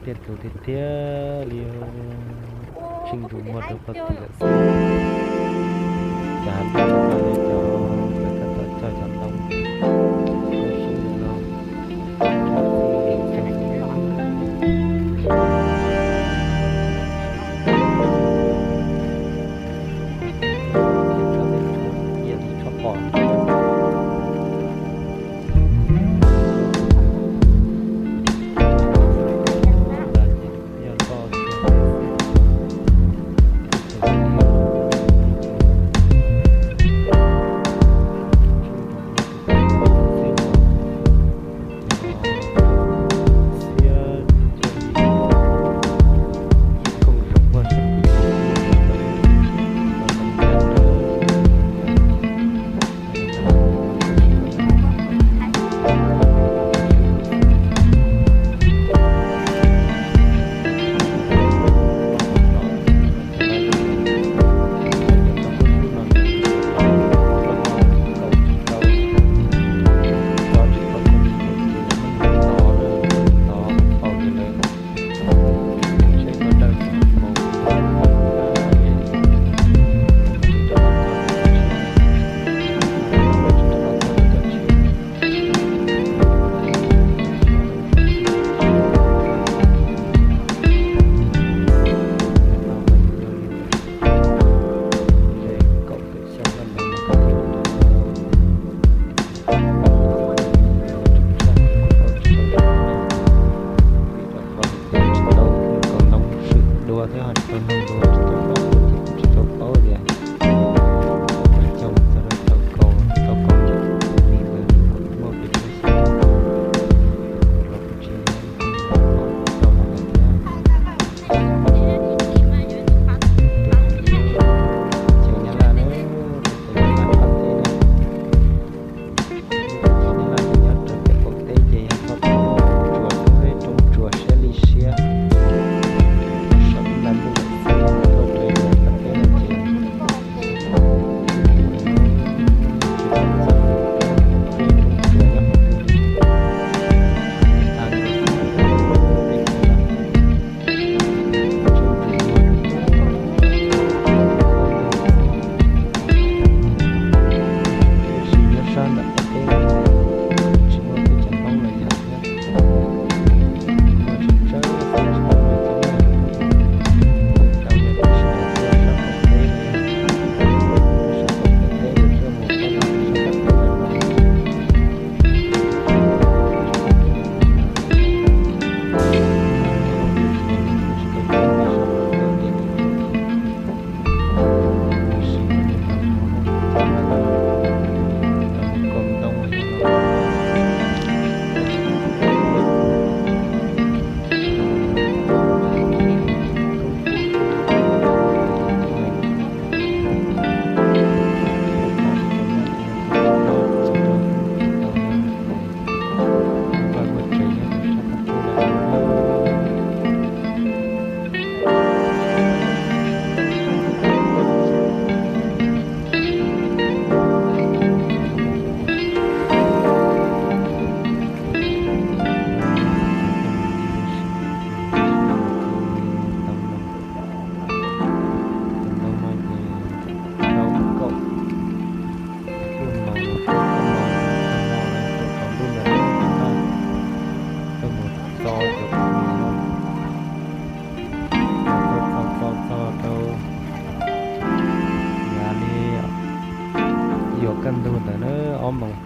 Tiaj tus tiag tiag li, tseem nrus muag rau pog tim lawm xwb. Cas cov no yog cov uas tab tom cog cov ntoo, cov sib no.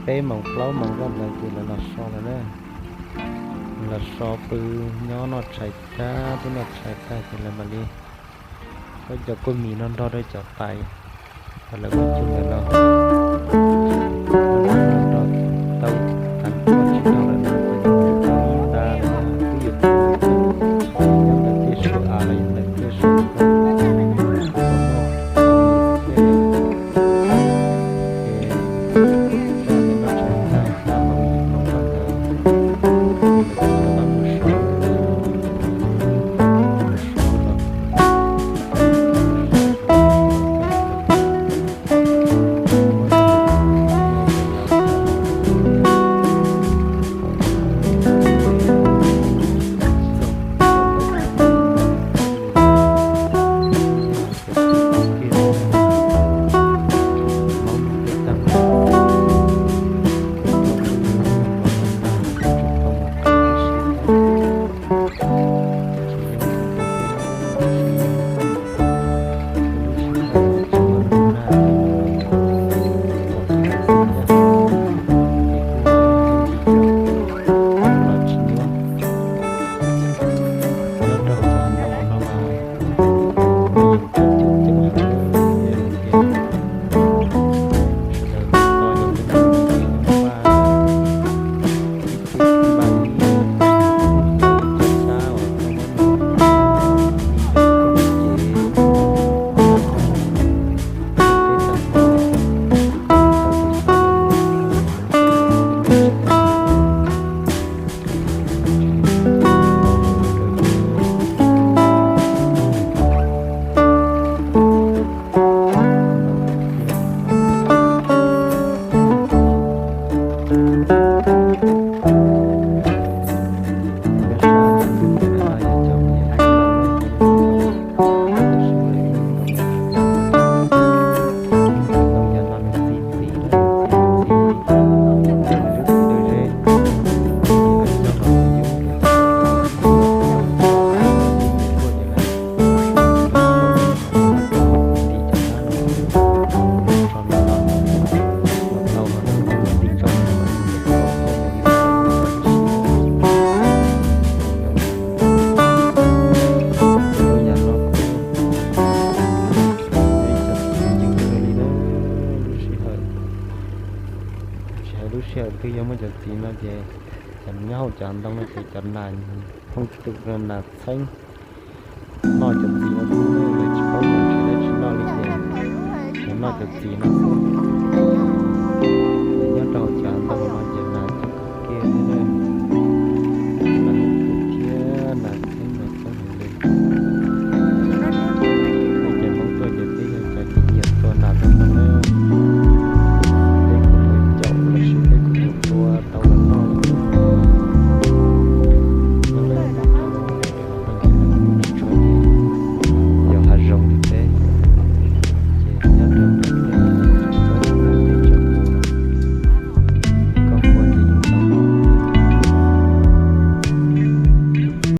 peb moos plaub moos zoj ntawd ces lawv los so lawm na. Los so pw nyob noj tshais tag, twb noj tshais tag ces lawv mam li muab cov kua mis no nrog rau cov tais, lawv muab cug ntawd los nrog tau tag tsis tau lawm no ces tau ib nta lawm, twb yuav nyob ntawm tej suab av los yog ntawm tej suab Lub sij hawm twg yog muaj cov txiv no ces cov nyob hauv cov ntoo no ces cov nas phooj ywg nas txheeb noj cov txiv no xwb, lawv tsis paub mus nrhiav dab tsi noj li ces lawv noj cov txiv no xwb. Lawv nyob rau hauv cov ntoo no ces